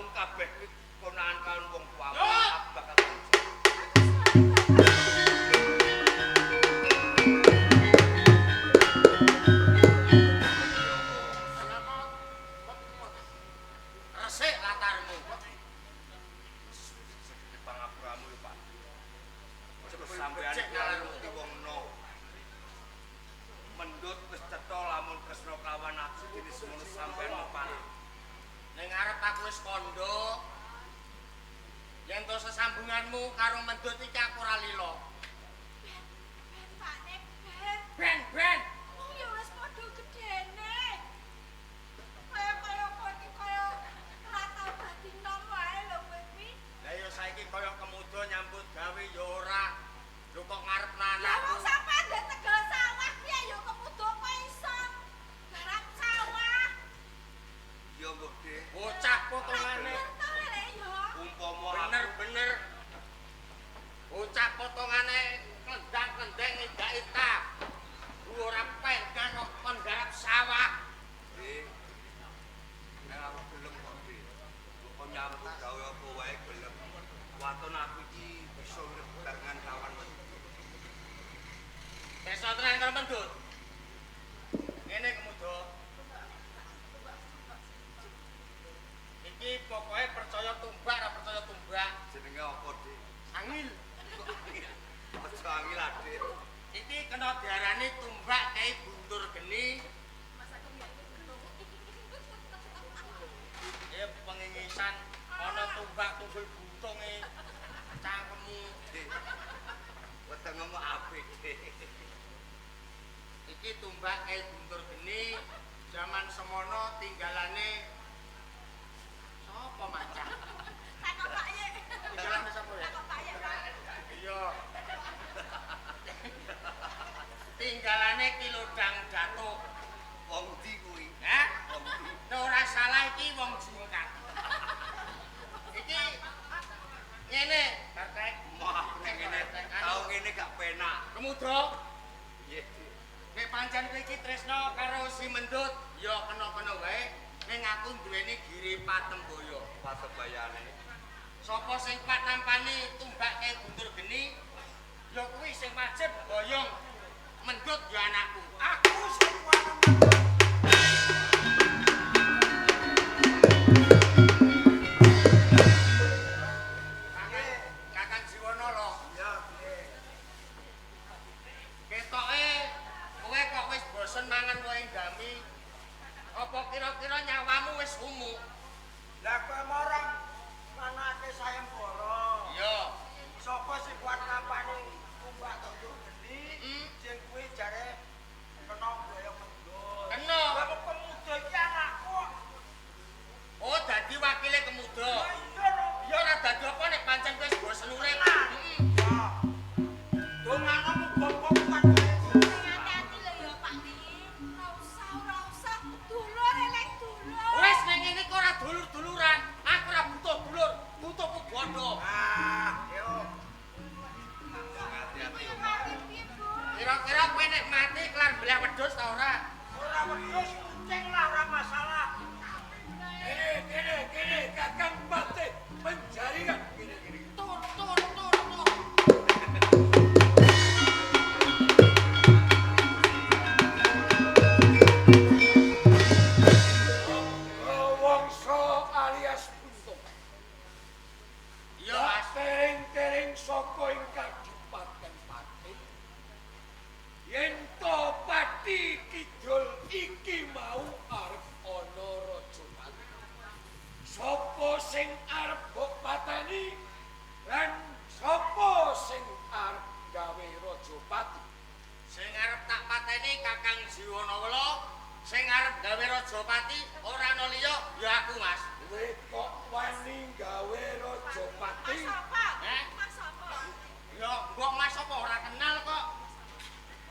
Lamun kabeh kuwi konangan karo wong tuamu, aku bakal Resik latarmu. Segede pangapuramu ya, Pak. Sampeyan ngerti wong no. Mendut wis cetha lamun Kresna kawan aku dene semono sampeyan mepang. Ning ngarep aku wis kandha. Yen to sesambunganmu karo Mendut iki aku ora lila. Ben, Pakne, ben. Ben, ben. Wong ya wis padha gedene. Kaya-kaya kowe iki kaya ora tau dadi nom wae lho kowe kuwi. Lah ya saiki kaya kemudo nyambut gawe ya ora. Lho kok ngarep Lah anakku. wong sampean ndek tegal sawah piye ya kemudo kok iso garap sawah. Ya mbok Dik, Bocah potongane Bener to lek ya. umpama aku bener-bener. Bocah potongane klendang-klendeng ngidaki ta. Ora pengen kok kon garap sawah. Dik. Nek aku gelem kok, Dik. Mbok kon nyambut gawe apa wae gelem. Waton aku iki bisa urip barengan kawan Mendut. Tresno tenan karo Mendut. Ngene kemudo. Iki pokoke percaya tumbak ora percaya tumbak. Jenenge apa, Dik? Angil. Aja angil, Dik. Iki kena diarani tumbak kae buntur geni. Ya pengingisan ana tumbak tunggul buntunge cangkemmu. Dik. Wetengmu apik, Dik. Iki tumbak kae buntur geni. Zaman semono tinggalane sapa macam? Takok Pak Ye. Tinggalane sapa ya? Takok Pak Ye, Pak. Iya. Tinggalane Ki Lodang Datuk. Wong ndi kuwi? Hah? Wong ndi? Nek ora salah iki wong jingkat. Iki ngene, Bartek. Moh aku nek ngene, tau ngene gak penak. Kemudo, Nggih, Dik. nek pancen kowe iki tresna karo si Mendut, ya kena-kena wae. Ning aku duweni giri Patemboyo. Patembayane. Sapa sing kuat nampani tumbak kae buntur geni, ya kuwi sing wajib boyong Mendut ya anakku. Aku sing kuat Mendut. Kakang Jiwono lho. Iya, piye? Ketoke kowe kok wis bosen mangan wohe dami. Apa kira-kira nyawamu wis umuk? Lah kowe marang manake sayembara. Iya. Sapa sing kuat nampani tumbak tunggul geni? Hmm. Sing kuwi jare kena boyong Mendut. Kena. Lah kok pemuda iki anakku. Oh, dadi wakile Kemudo. Lah iya no. Ya ora dadi apa nek pancen kowe wis bosen urip. Heeh. Ya. Dongakno muga-muga kuat. Hati-hati lho ya Pak Ni. Ora usah, ora usah. Dulur eleng dulur. Wis ning ngene kok ora dulur-duluran. Aku ora butuh dulur, butuhku bondo. Ah, yo. Hati-hati. Kowe mati piye, Bu? Kira-kira kowe nek mati kelar belah wedhus ta ora? Ora wedhus kucing lah ora masalah. Kene, kene, kene, Kakang Patih penjaringan. Kene, kene. Tur tur tur tur. Wongso alias Buntung. Iya, Mas. Tering-tering saka ing kadipaten Pati. Yen to Pati Kidul iki mau arep ana raja pati. Sapa sing arep mbok pateni lan sapa sing arep gawe raja pati? Sing arep tak pateni Kakang Jiwana Wela, sing arep gawe Rajapati ora ana liya ya aku, Mas. Kowe kok wani gawe raja pati? Mas apa? Eh? Mas apa? Ya mbok Mas apa ora kenal kok.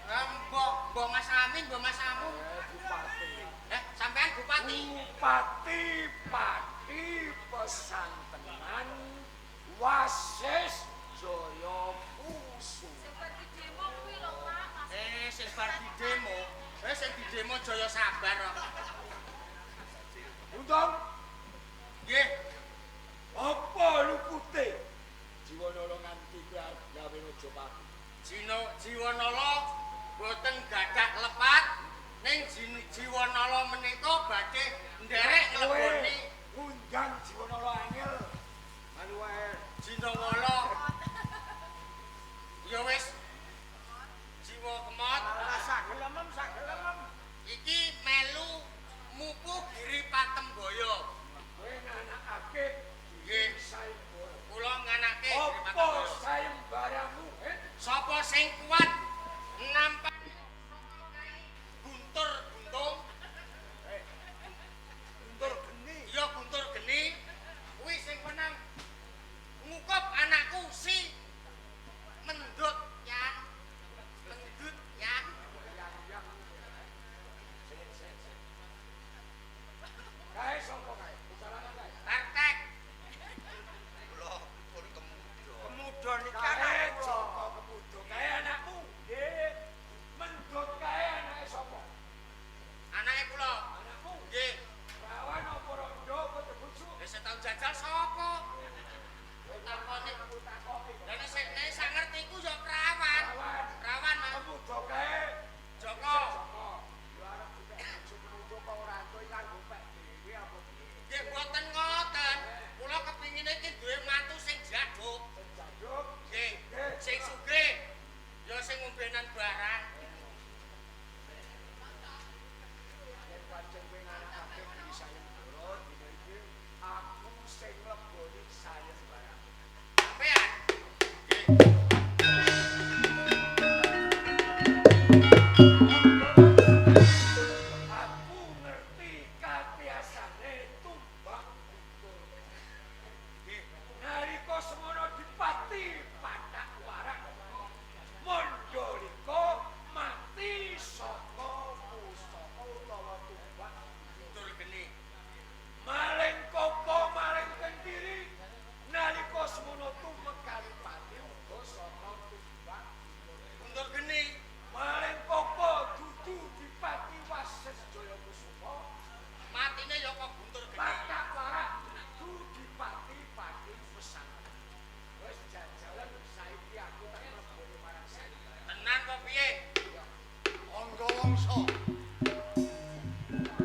Mbok mbok Mas Amin, mbok Mas Amun. Bupati. Sampean bupati. Bupati Pati Pesantenan Wasis Jaya Pusu. Sing bar didemo kuwi lho, Pak. Mas. Sing bar didemo. Sing didemo Jaya Sabar kok. Untung Nggih. Dolenan barang. Yen pancen kowe nganakake geni sayembara dina iki aku sing ngleboni sayembara. Sampean. Aku ngerti katiasane tumbak guntur. Nalika semono dipati patak warak. Mandalika mati saka pusaka utawa tumbak Guntur geni. Maling kopo maling kentiri nalika semono tumekali pati uga saka tumbak Guntur geni. Maling kopo dudu dipati Wasis Jayakusuma Matine ya kok guntur geni. patak warak dudu dipati pati pesangon. Wis jajalan saiki aku tak mleboni marang sayembara. Tenan kok piye? Angga Wangsa.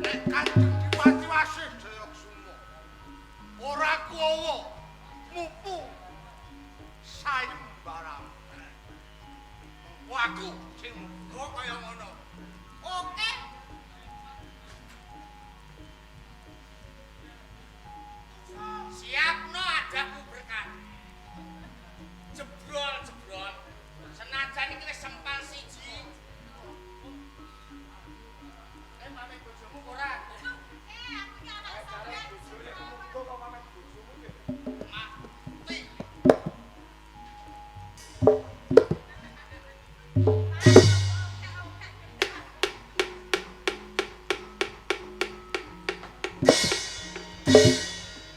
Nek Kanjeng Dipati Wasis Jayakusuma ora kuwawa mupu sayembara. Mengko aku sing mupu kaya ngono. Oke. Siapno adaku berkat. Jebrol jebrol. Senajan iki wis sempal siji. Eh pamit bojomu ora? Eh, aku ki anak Jare sampean. bojone kemugo kok pamit bojomu ki. Mati.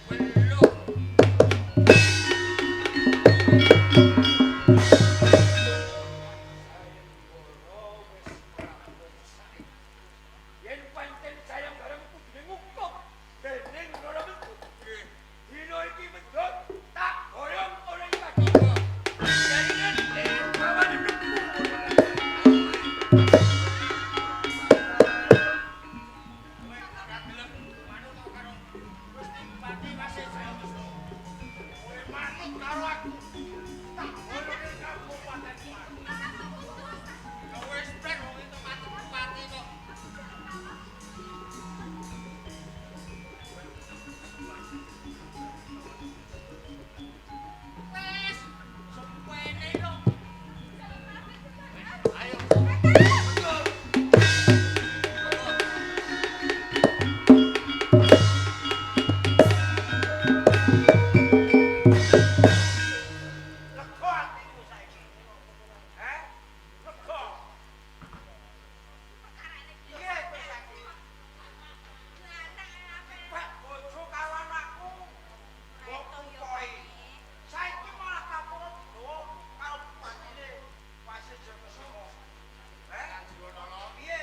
Belum. Sayembara wis rampung saiki. Yen pancen sayembara kudune ngukup dening Roro Mendut. Dina iki Mendut tak boyong oleh kaki. Jaringan kawan mlebu. Kowe ora gelem manut kok karo Gusti Bupati Wasis Jayakusuma. Kowe manut karo aku. Tak boyong kabupaten Pati. Ya wis ben wong itu mati bupati kok. Wis, sempene lho. Ayo. Lega atiku saiki. Heh? Lega. Piye kowe saiki? Pak bojo karo anakku mbok kukoi. Saiki malah kapura digawa karo bupatine Wasis Jayakusuma. Heh? Piye?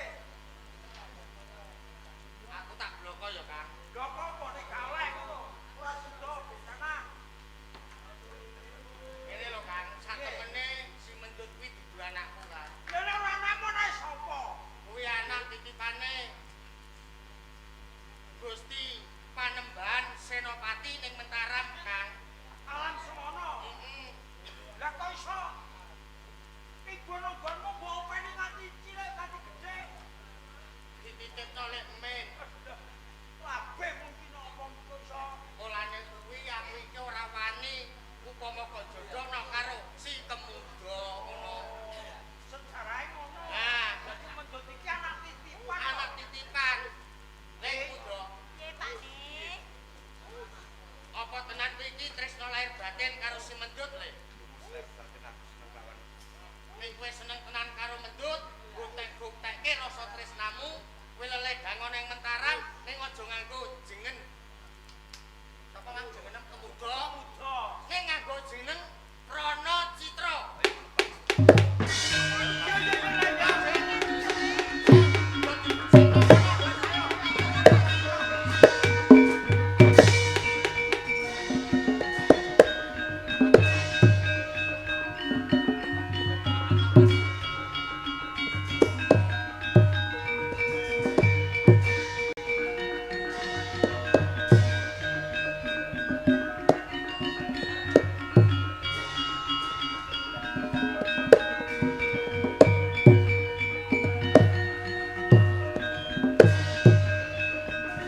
Aku tak bloko ya, Kang. Lho kok apa nek gak oleh ngono? Ora sida bencana. Ngene lho, Kang, satemene si Mendut kuwi dudu anakku, Kang. Lha nek ora anakmu nek sapa? Kuwi anak titipane Gusti Panembahan Senopati ning Mentaram, Kang. Alam semono. Heeh. Lah kok iso? Ibu-ibumu mbok openi nganti cilik nganti gedhe. Dititipno lek men. Kabeh mungkin apa kok iso. Mulane kuwi aku iki ora wani upama kok jodohno karo si Kemuda ngono. Sejarahe ngono. Nah. Dadi Mendut iki anak titipan. Anak titipan. Lek Muda, Piye, Pak Ne? apa tenan kowe iki tresno lahir batin karo si Mendut le? Batin aku seneng lawan. Nek kowe seneng tenan karo Mendut, buktek-buktekke rasa tresnamu, kowe leledangon ning Mentaram, ning aja nganggo jeneng. Sapa mang jeneng Kemuda? Muda. Ning nganggo jeneng Rana Citra. Ayo.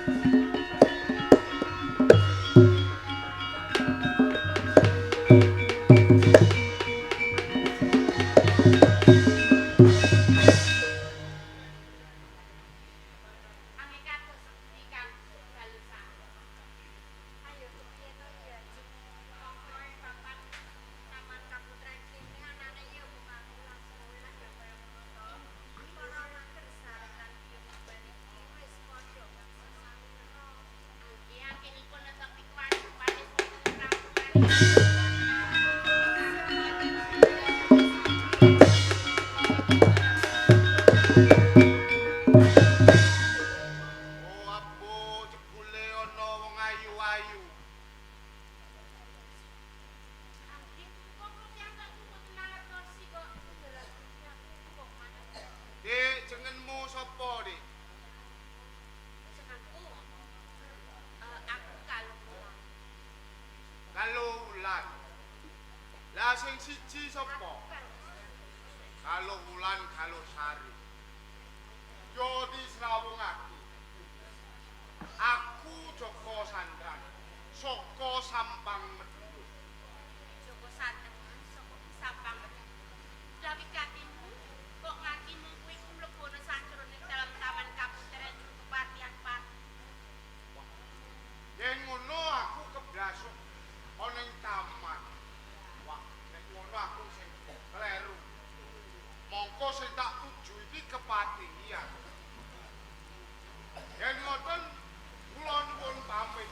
Angin kados ingkang balusan. Ayo kepiye to ya? Pokoke papan Taman Kaputren kene anane ya mung aku lan kowe lah ya kaya ngono to. Para makersa lan biyung iki wis padha sasamira. Nggih, anggenipun netepi kewajibane wonten rampungan. Oh, abo jebule ana wong ayu-ayu. Nggih, kok piyambak mboten mangertosi kok. Dik, jenengmu sapa, Dik? Senengku. Aku kalau Kalau Wulan. Lah sing siji sapa? Kalau Wulan, kalau Sari. Yo disrawungake. Aku Joko Sandran, saka Sampang Medhura. Joko Santen saka Sampang. Dawi katimu kok nganti mung kuwi ku mlebu ana sajroning dalam Taman Kaputren Kepatihan Pati. Yen ngono aku keblasuk ana ing taman. Wah, nek ngono aku sing kleru. Mongko sing tak tuju iki kepatihan. Yen ngoten kula nuwun pamit.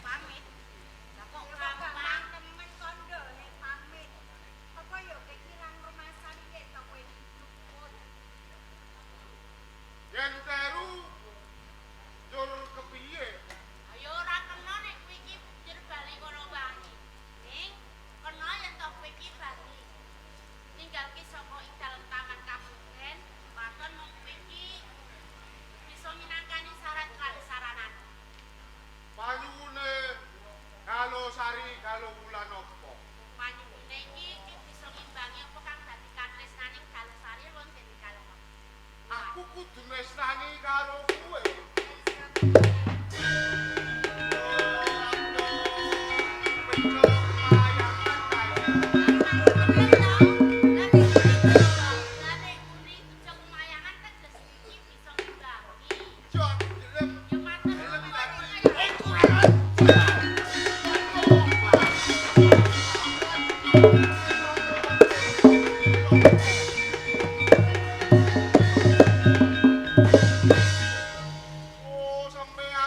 Pamit. Lah kok Kok gampang temen kandhane pamit. Apa ya kekilang rumasane yen to kowe iki luput. Yen kleru njur kepiye? Ayo ora kena nek kowe iki njur bali kono wae. Ning kena yen to kowe iki bali. Ninggalke saka ing dalem Taman Kaputren, waton mung kowe iki bisa minangkani syarat kali saranan. Panyuwune Kalau Sari, kalau Wulan apa? Panyuwune iki iki bisa ngimbangi apa kang dadi katresnaning Galusari wong dene Kalema. Aku kudu nresnani karo kowe. Lah nek muni kerja kumayangan teges iki bisa ngimbangi. Ya matur nuwun. Oh, sampean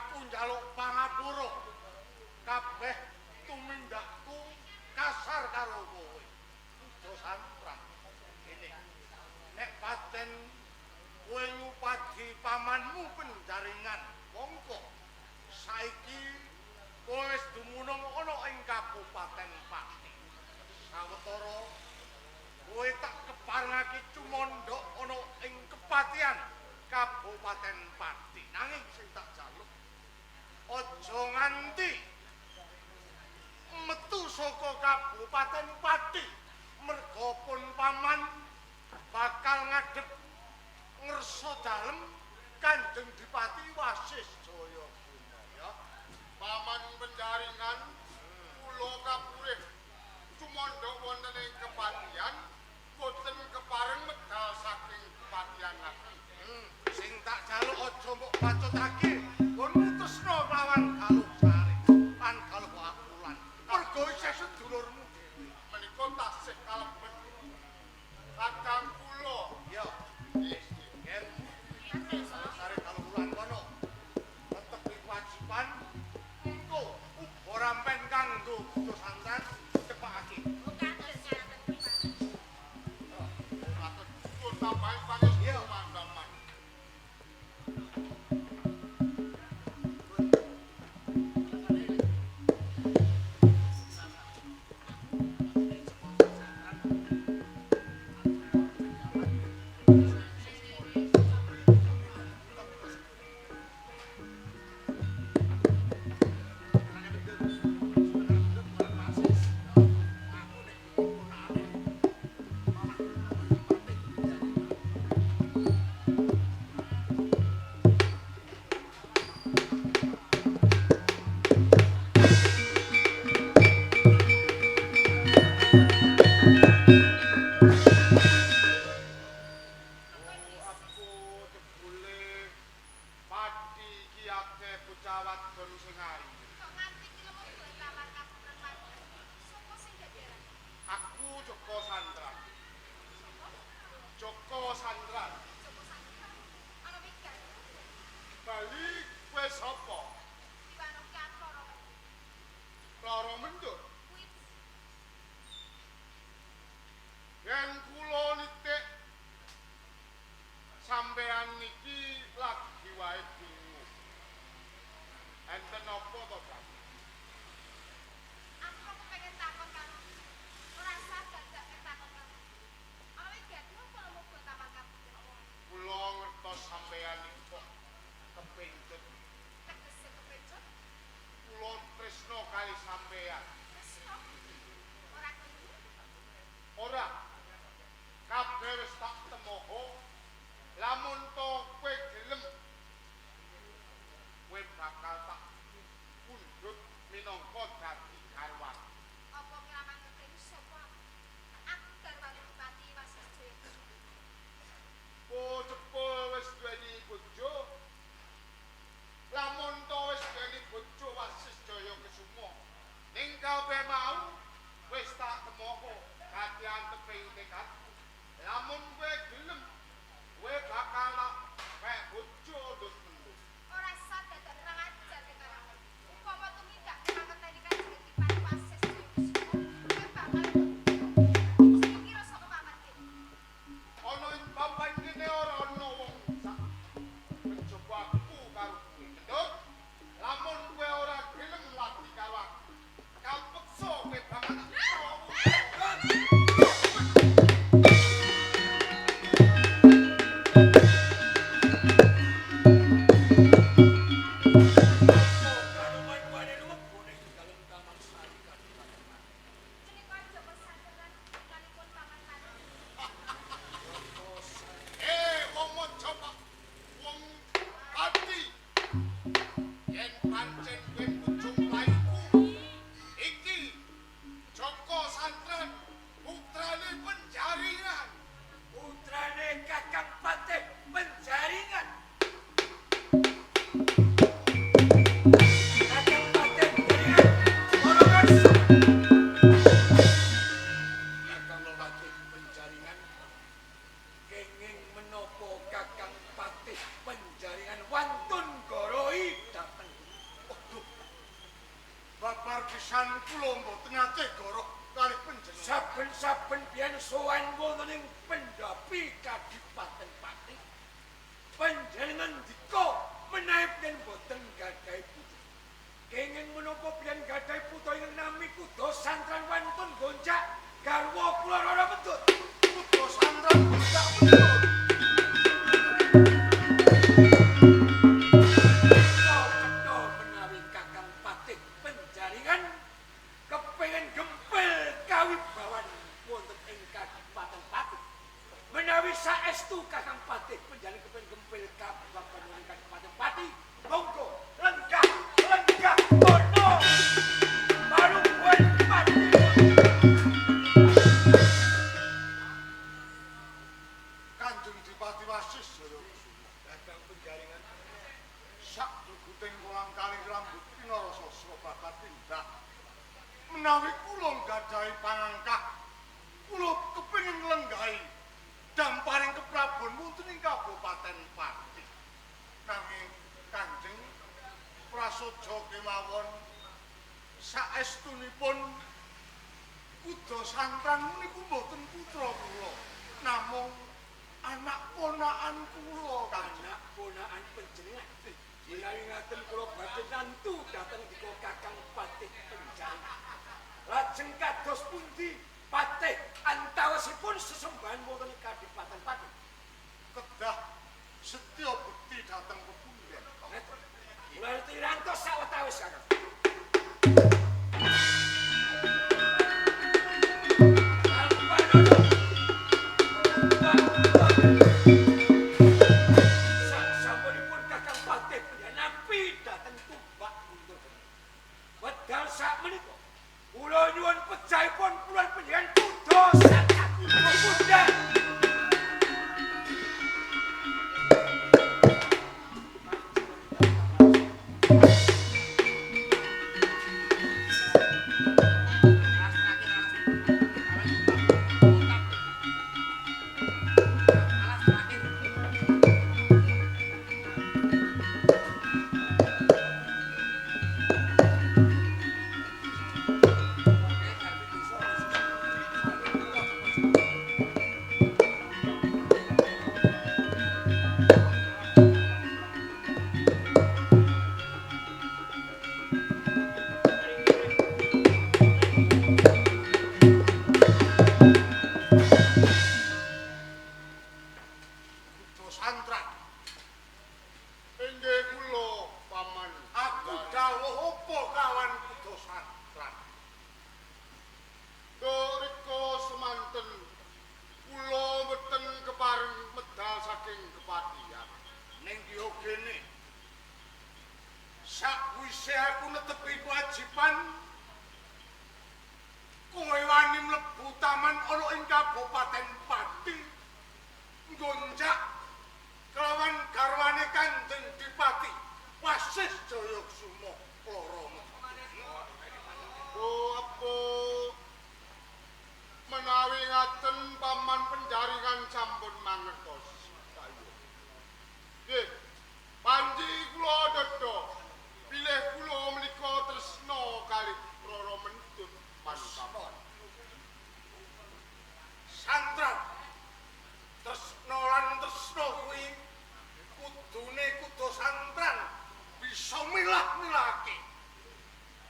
Aku njaluk pangapura. Kabeh tumindakku kasar karo kowe. Kudu santran. Kene. Nek paten kowe ngupadi pamanmu Penjaringan, mongko saiki kowe wis dumunung ana ing Kabupaten Pati. Sawetara kowe tak keparengake cumandha ana ing kepatihan Kabupaten Pati. Nanging sing tak jaluk aja nganti metu saka Kabupaten Pati, merga pun paman bakal ngadhep ngersa dalem Kanjeng Dipati Wasisjaya Gunaya. Paman Penjaringan kula kapurih cumandha wonten ing kepatihan boten kepareng medal saking kepatihan lagi. Sing tak jaluk aja mbok bacotake nggonmu tresna kelawan Galuh Sari lan Galuh Akulan. Merga isih sedulurmu dhewe. Menika tasih kalebet kadang kula. Ya. Ger. Sari Galuh Wulan kono tetep kewajiban engko uga rampen kanggo Buta Santan cepakake. Matur suwun tambahin pangestu paman. Aku jebule Pati iki akeh bocah wadon sing ayu. Kok nganti ki lemu taman Kabupaten Pati. Sopo sing gegeran? Aku Joko Santran. Sopo? Joko Santran. Joko Santran. Ana wigan. Bali kowe sapa? Diwano ki aku ora Loro Mendut. kuwi. Yen kula nitik sampean niki lagi wae bingung. Enten apa to, Bang? Aku kok pengen takon karo. Ora sah gak takon karo. Ana wigan apa lemu taman Kabupaten? Kula ngertos sampean iki kok kepencut. Tegese kepencut. Kula tresna kali sampean. Tresno. Ora keliru. Ora. Kabeh wis tak temoho. Lamun to kowe gelem, kowe bakal tak pundhut minangka dadi garwan. Apa nglamang ngerti sapa aku? Aku garwane Bupati Wasisjaya Kusuma. Oh, cepul wis duweni bojo. Lamun to wis duweni bojo Wasisjaya Kesuma, ning kabeh mau wis tak temoho dadi anteping tekadku. Lamun kowe gelem, kowe bakal tak pek bojo ndut mendut. Ora sah dadak kurang ajar karo aku. Upama tumindak mangerteni Kanjeng Dipati Wasisjaya Kusuma, kowe bakal iki rasa paman kene. Ana ing papan kene ora ana wong sak kejaba aku karo kowe. Mendut, lamun kowe ora gelem lati karo aku, kapeksa kowe bakal tak Taman Sari Kadipaten. Menika Joko Santran putranipun Paman Karo. Wong Majapahit, wong Pati. Yen pancen kowe pujung layuku, iki Joko Santran putrane Penjaringan. Putrane Kakang Patih Penjaringan. Kakang Patih Penjaringan. Para ngarsa. Kakang Patih Penjaringan. Kenging menapa Kakang Patih Penjaringan wantun goroi dhateng Panjenengan kula mboten nate goroh kalih panjenengan. Saben-saben biyen sowan wonten ing pendhapi Kadipaten Pati. Panjenengan ndika menawi biyen mboten gadhahi putra. Kenging menapa biyen gadhahi putra ingkang nami Kuda Santran wantun gonjak garwa kula Rara Mendut. Kuda Santran gonjak Mendut. Cetha menawi Kakang Patih Penjaringan kepengin gempil kawibawan wonten ing Kadipaten Pati. Menawi saestu Kakang Patih Penjaringan kepengin gempil kawibawan wonten ing Kadipaten Pati, monggo lenggah lenggah kono marungguan pati. Kanjeng Dipati Wasis Jaya Kusuma. Kakang Penjaringan Sak duguting kolang kaling rambut pinarasa sra tindak. Menawi kula nggadahi pangangkah, kula kepengin nglenggahi damparing keprabon wonten ing Kabupaten Pati. Nanging Kanjeng prasaja kemawon saestunipun Kuda Santran niku mboten putra kula, namung anak ponakan kula, Kanjeng. Anak ponakan panjenengan. Menawi ngaten kula badhe nantu dhateng dika Kakang Patih Penjaringan. Lajeng kados pundi Patih antawasipun sesembahan wonten ing Kadipaten Pati? Kedah setya bekti dhateng pepunden. Kula tirantos sawetawis Kakang. Sasampunipun Kakang Patih Penjaringan nampi dhateng Tumbak Guntur. Wedal sakmenika kula nyuwun pejahipun kula panjenengan kuda santran kuda. Alas terakhir. Kuda Santran, Inggih kula paman. Aku dawuh apa kawan Kuda Santran? Rika semanten kula mboten kepareng medal saking kepatihan. Ning diyo kene. Sakwise aku netepi kewajiban, kowe wani mlebu taman ana ing Kabupaten Pati nggonjak kelawan garwane Kanjeng Dipati Wasis Jaya Kusuma Lara Mendut. Oh, apa menawi ngaten paman Penjaringan sampun mangertos. Nggih, panji kula dedha bilih kula menika tresna kalih Rara Mendut panukapan. Santran, tresna lan tresna kuwi kudune Kuda Santran bisa milah-milahake.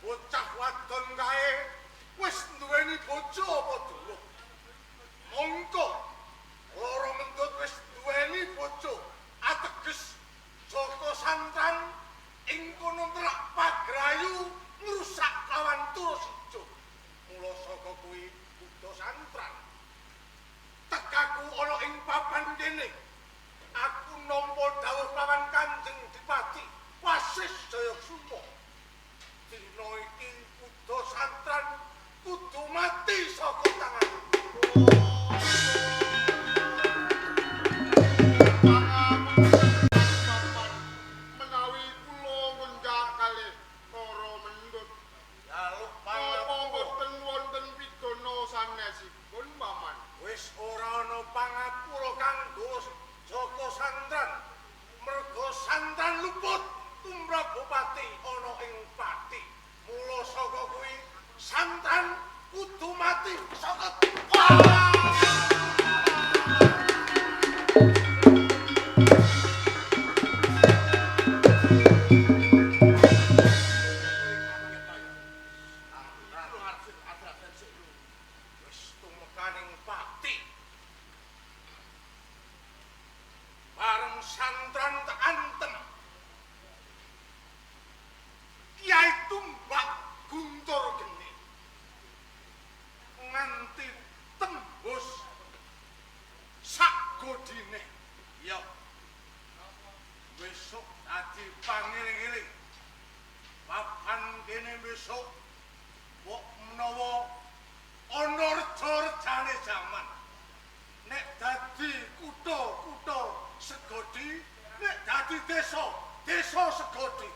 Bocah wadon kae wis duweni bojo apa durung? Mongko Lara Mendut wis duweni bojo, ateges Jaka Santran ing kono nerak pagrayu ngrusak kawan Turasijo. Mula saka kuwi Kuda Santran tekaku ana ing papan kene. Aku nampa dawuh lawan Kanjeng Dipati Wasis Jaya Kusuma. Dina iki Kuda Santran kudu mati saka tanganku. Pangapunten paman menawi kula ngunjak kalih Rara Mendut. Jaluk Napa pangapura. mboten wonten pidana sanesipun paman? Wis ora ana pangapura kanggo Jaka Santran. Merga Santran luput tumrap bupati ana ing Pati. Mula saka kuwi Santran kudu mati seket. Wah! Wis tumekaning pati. Bareng santran tak antem. Kiai Tumbak Guntur Geni. Nganti tembus sak godine. Ya. Besok dadi pangiling-iling. Papan kene besok mbok menawa ana reja-rejane jaman. Nek dadi kutha-kutha Segodi, nek dadi desa, desa Segodi.